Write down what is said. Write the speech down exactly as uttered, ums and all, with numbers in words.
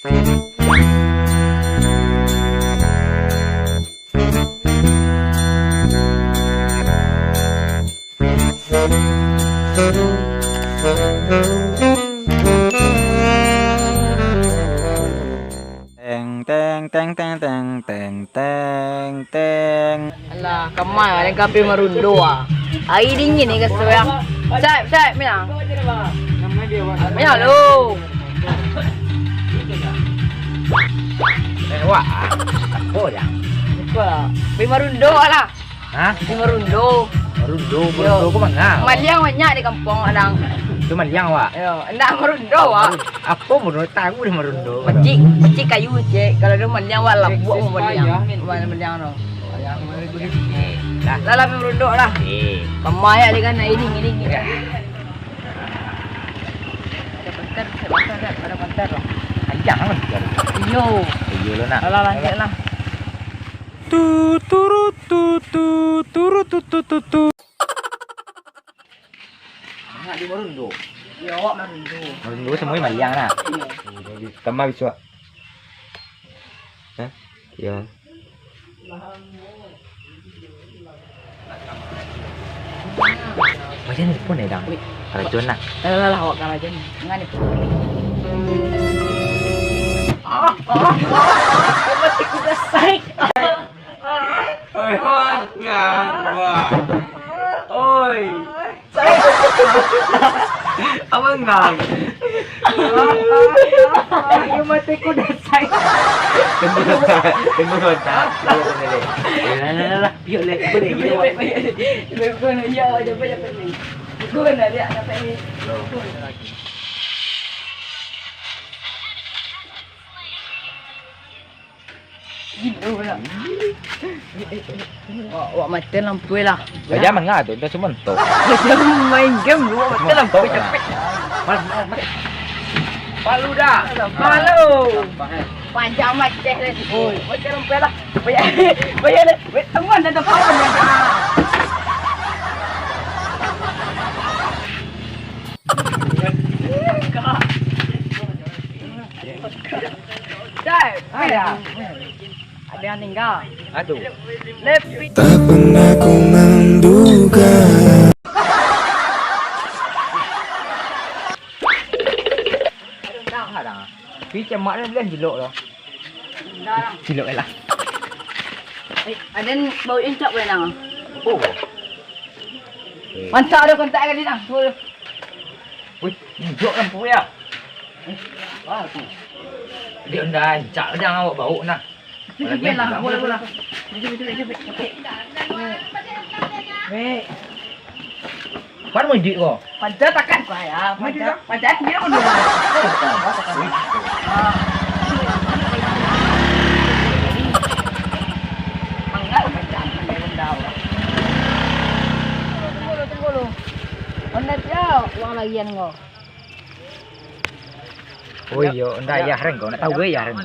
Teng, teng, teng, teng, teng, teng, teng, teng. Alah, kamai, lain ka pai marundo ah. Ai dingin ni kaso ah. Saip, saip, minang. Minang lo. Eh, wak. Apo, Jang? Apo? Pai marundo lah. Hah? Pai marundo. Marundo, yo. Marundo ko manga? Maliang banyak di kampuang, Adang. Tu maliang, wak? Yo, ndak marundo, wak. Apo marundo? Tahu deh marundo. Pacik, pacik kayu, cek. Kalau ado maliang, wak, labuak mo maliang. Maliang tu. Lah. Lah, lah, pai marundo lah. Eh. Kamai dek kan, iring, iring. Ya. Ado pantar, ado pantar, ado pantar lah. Panjang kan? Iyo. Iyo lo nak. Alah, lanjut lah. Tu, turu, tu, tu, turu, tu, tu, tu, tu. Nak di marundo. Yo, awak marundo. Marundo semuanya maliang nak. Iyo. Tambah bisuak. Hah? Iyo. Macam ni pun, eh, Dang. Wih. Karacuan nak. Alah, alah, alah, awak karacuan. Jangan ni. Ah, ah, ah. Mati kuda saik. Oi, wah, wah. Oi. Abang Gang. Ayo mati kuda saik. Tunggu sebentar, tunggu sebentar. Tunggu sebentar. Lah, lah, lah, lah. Yuk, leh. Boleh, boleh, boleh. Boleh, boleh. Ya, dapat, dapat ni. Gua nak lihat, dapat ni. Gilo lah. Wak, wak mati lampu lah. Raja manga tu, tu cuma tu. Raja main game dulu, wak mati lampu capek. Malu, malu, malu. Malu. Panjang macet lah. Oi, mati lampu lah. Bayar, bayar lah. Wait, tunggu, ada kawan. Dai, ada. Ada yang tinggal. Aduh. Lepi. Tak pernah ku menduga. Dah, dah. Pi cemak ni bilang cilok tu. Dah, dah. Cilok lah. Eh, ada yang bau incak boleh nang. Oh. Mantap ada kontak kali nang. Wih, hijau lampu ya. Wah, tu. Dia ndak rancak, jangan awak bawa nah. Cepet lah, bola, bola. Cepet, cepet, cepet, cepet. Baik. Pan mau idik ko. Panca takan ko ya. Panca, panca dia pun dulu. Mangga panca, panca benda. Tunggu lu, tunggu lu. Honda dia, uang lagian ko. Oh iyo, ndak, iyo, Reng, kau nak tahu, iyo, Reng.